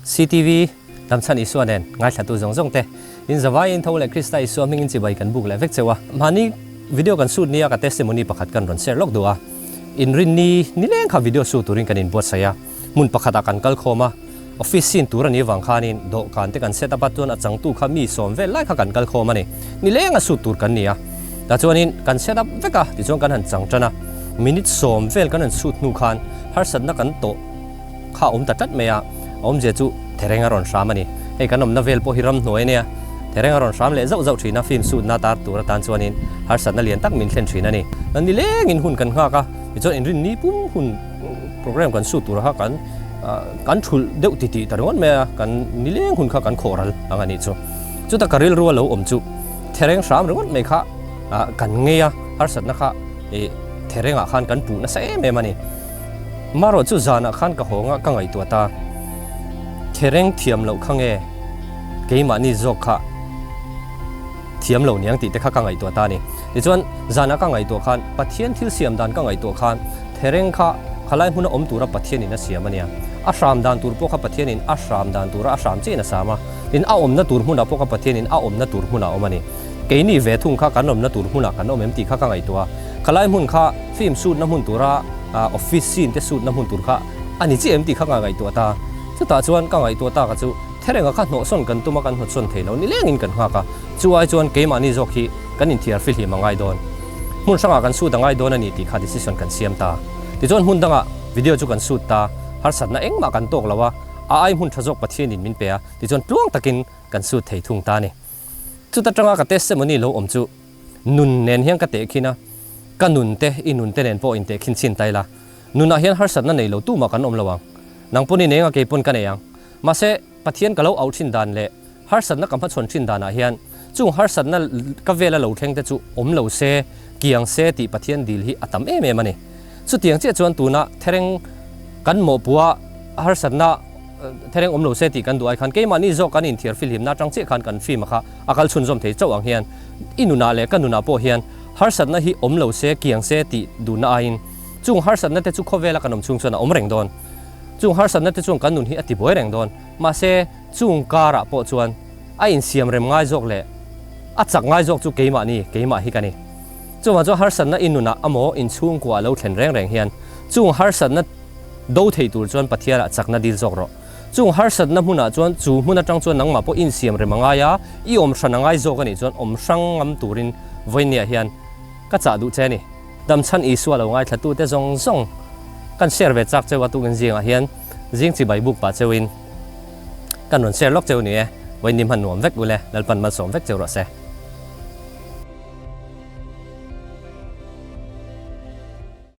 CTV, Damchhan Isua nen ngaithlatu zawng zawng te, in zavaiin tho leh Krista Isua hmingin chibai kan buk leh vek cheu a. Mahni video kan shoot nia ka testimony pakhat kan rawn share lawk duh a. Inrinni nileng kha video shoot turin kan inbuatsaih a. Hmun pakhatah kan kal khawm a, office scene tur a nih avang khanin dawhkan te kan set up a, chuan a changtu kha mi sawm vel lai kha kan kal khawm a ni. Nileng a shoot tur kan ni a. Tah chuanin kan set up vek a, tichuan kan han chang tan a. Minute sawm vel kan han shoot hnu khan harsatna kan tawh kha a awm ta tlat mai a, a awmzia chu thereng a rawn hram a ni. Hei kan awmna vel pawh hi ramhnuai a nia, thereng a rawn hram leh zauh zauh thin a, film shoot na tar tur atan chuanin harsatna lian tak min thlen thin a ni. Nilengin hun kan nghak a, tichuan inrinni pum hun program kan shoot tur kha kan kan thulh deuh titih ta ringawt mai a, kan nileng hun kha kan khawh ral ang a nih chu. Chuta ka rilru a lo awm chu thereng hram ringawt mai kha kan ngei a, harsatna kha ih therengah khan kan puh nasa em em a ni. Marawh chu zanah khan ka hawng a, ka ngaihtuah ta. Thereng thiam loh kha nge keimahni zawk kha thiam lo niang tih te kha ka ngaihtuah ta a ni. Tichuan zanah ka ngaihtuah khan Pathian thil siam dan ka ngaihtuah khan thereng kha khalai hmuna awm tura Pathianin a siam a nia. A hram dan tur pawh kha Pathianin a hram dan tura a hram chiahin a sam a. Tin a awmna tur hmunah pawh kha Pathianin a awmna tur hmunah a awm a ni. Keini ve thung kha kan awmna tur hmunah kan awm em tih kha ka ngaihtuah a. Khalai hmun kha film shoot na hmun tura office scene te shoot na hmun tur kha a ni chiah em tih kha ka ngaihtuah ta. Chutah chuan ka ngaihtuah tak a chu Thereng-a kha hnawhsawn kan tum a kan hnawtsawn thei lo nilengin kan nghak a. Chu ai chuan keimahni zawk hi kan inthiar fihlim a ngai dawn. Hmun hrangah kan shoot a ngai dawn a ni tih kha decision kan siam ta. Tichuan hmun dangah video chu kan shoot ta. Harsatna engmah kan tawk lo a, a ai hmun tha zawk Pathianin min pe a, tichuan tluang takin kan shoot thei thung ta a ni. Chuta tanga ka testimony lo awm chu nun nen hian ka tehkhin a, ka nun te i nun te nen pawh intehkhin chhin ta ila, nunah hian harsatna nei lo tumah kan awm lo ang. Nang pawn i nei anga kei pawn ka nei ang. Mahse, Pathian ka lo auh thin dan leh harsatna ka hmachhawn thin danah hian chung harsatna ka vela lo thleng te chu awm lo se, kiang se tih Pathian dil hi a tam em em a ni. Chutiang chiah chuan tuna thereng kan mawhpua harsatna thereng awm lo se tih kan duh ai khan keimahni zawk kan inthiar fihlimna atang chiah khan kan fim a kha a kal chhunzawm thei chauh ang hian i nunah leh ka nunah pawh hian harsatna hi awm lo se, kiang se tih duhna aiin chung harsatna te chu khawvela kan awm chhung chuan a awm reng dawn. Chung harsatna te chuan kan nun hi a tibuai reng dawn. Mahse, chung karah pawh chuan a insiam rem ngai zawk leh a chak ngai zawk chu keimahni, keimah hi ka ni. Chuvang chuan harsatna i nunah amaw inchhungkua a lo thlen reng reng hian chung harsatna do thei tur chuan Pathianah chakna dil zawk rawh. Chung harsatna hmunah chuan chu hmun atang chuan nangmah pawh insiam rem a ngai a, i awm hran a ngai zawk a nih chuan awm hrang ngam turin vawinia hian ka chah duh che a ni. Damchhan Isua lo ngaithlatute zawng zawng kan share ve chak cheu a tukin zingah hian zing chibai buk pah cheuin kan rawn share lawk cheu ni e, vawiin ni hman nuam vek ule, Lalpan malsawm vek cheu rawh se.